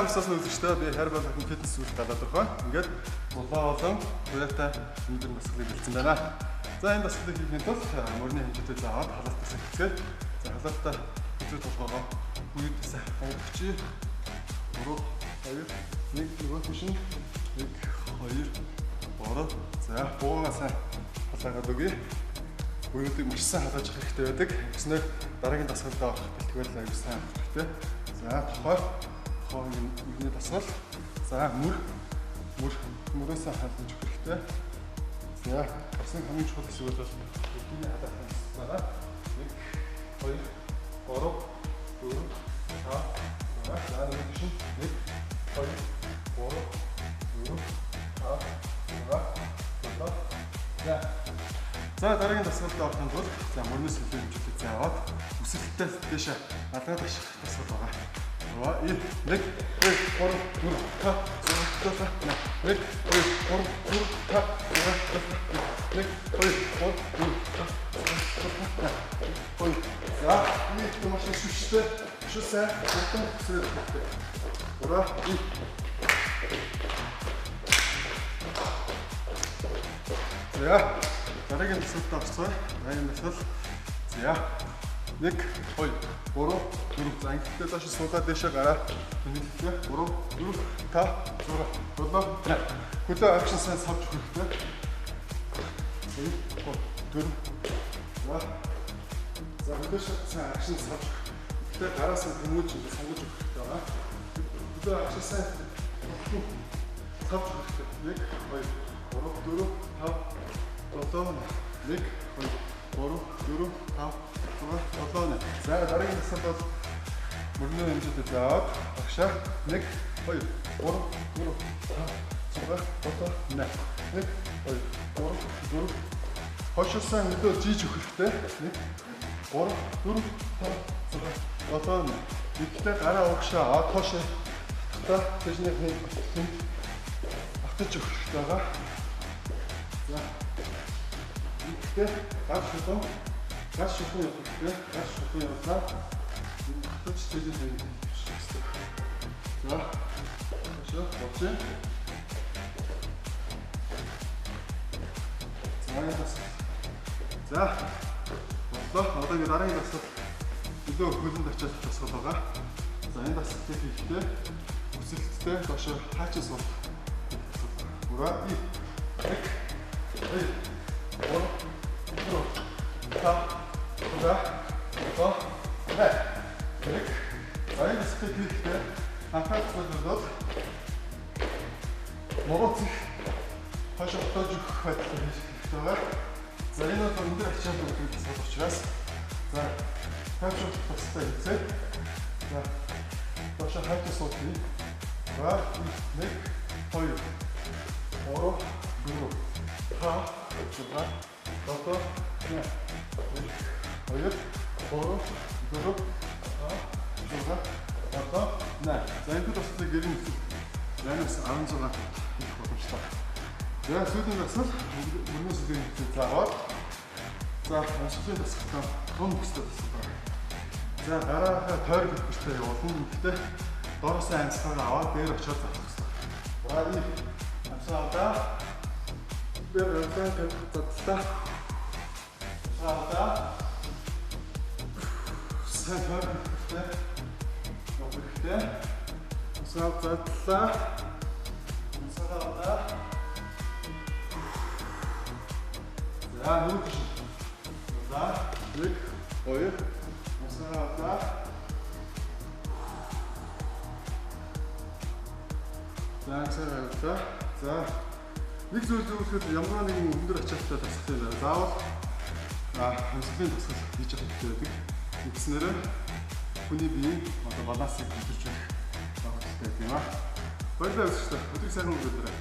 амсаас үзэгчдээ би Herbal Fitness зүйл гадаад орхон. Ингээд улаан болон туяатай өндөр дасгалыг бэлдсэн байна. За энэ дасгалыг хийхин тулд мөрний хэмжээтэй заавал халаалтаас эхэлцгээе. За халаалтаа хэзээ толгоогоо үеэдээс авчихъя. 3 2 1 нөгөө тийш нь 1 2 3. За буугаа сайн халаагаад өгье. Буюудыг маш сайн халааж авах хэрэгтэй байдаг. Ингэснээр дараагийн дасгалд орох бэлтгэл аюул сайн авах хэрэгтэй. За тохой нэгний дасгал. За мөрөөсөө халаж өгөх хэрэгтэй. За бас нэг хамгийн чухал хэсэг бол өдний халаах байгаа. 1 2 3 4 5 6. За нэг тийш нь 1 2 3 4 5 6 7. За. За дараагийн дасгалд орохын тулд за мөрнөөс илүү хэмжээтэй зай аваад өсөлттэй дээшээ алгаад ашиглах дасгал байгаа. 1 2 3 4 5 6 7 8 1 2 3 4 5 6 7 1 2 3 4 5 6 7 8 2. За нэг маш их шүштэй. Шү сайн хурдан өсрөх хэрэгтэй. 3 2. За дараагийн дасгалд орцгоё. Дараагийн дасгал. За 1 2 3 4. За ингэхдээ доош суулаад дээшээ гараа. Тэнэлтээ 3 4 5 6 7 8. Хөлөө агшин сайн савж өгөх хэрэгтэй. 1 3 4. За. За хөлөө сайн агшин савж өгөх. Гэхдээ гараас нь хүмүүж ингэ сонгож өгөх хэрэгтэй байгаа. Хөлөө агшин сайн савж өгөх хэрэгтэй. 1 2 3 4 5 7 1 2 3 4 5 6 7 8. За дараагийн дасгал бол мөрний хэмжээтэй заавал багшаа 1 2 3 4 5 6 7 8 1 2 3 4. Хойшоосаа хөлөө жийж өгөх хэрэгтэй. 1 3 4 5 6 7 8. Гэхдээ гараа урагшаа аваад хоошоо татаа цэжнийхний өтөлтөнд автаж өгөх хэрэгтэй байгаа. За гэхдээ гар шулуун явах хэрэгтэй. Гар шулуун явуулаад татаж цэжний тавих хэрэгтэй. За хойшоо болчих. За энэ дасгал. За боллоо. Одоо ингэ дараагийн дасгал илүү хөлөнд очиад дасгал байгаа. За энэ дасгалыг хийхдээ өсөлттэй доошоо хаачин суулгах. 3 2 1 2 3 4 5 6 7 8 1. За энэ дасгалыг хийхдээ анхаарах зүйл бол нуруу зэх хойш отоож өгөх байдлаар хийж хэрэгтэй байгаа. За энэ бол өндөр ачаал өгдөг дасгал учраас за тайвшруулах тустай хийцээ. За доошоо хайтан суулгая. За 1 2 3 4 5 6 7 8 1 2 3 4 5 6 7 8. За энэ дасгалыг гэрийн өсөлт 8-16 хийх боломжтой. За сүүлийн дасгал мөрнөөс илүү хэмжээ заавал за амьсгалын дасгалтай тун бүстэй дасгал байна. За гараахаа тойрог хөтөлбөртэй явуулна. Гэхдээ доороосоо амьсгалаа аваад дээр очиод задлах хэрэгтэй. 3 2 амьсгал аваа. Дээр явуулаад задлаа. Аваа. Сайн тойрог хөтөлбөртэй явах хэрэгтэй. Амьсгал задлаа. Амьсгал аваа. За нүг тийш. За 1 2 амьсгал аваа. За амьсгал аваа. За нэг зүйл зөвлөхөд ямар нэгэн өндөр ачаалттай дасгалын дараа заавал амьсгалын дасгал хийж явах хэрэгтэй байдаг. Ингэснээр хүний биеийн одоо балансыг өндөрч өгөх боломжтой юм аа. Баярлалаа үзэгчдээ. Өдрийг сайхан өнгөрөөрэй.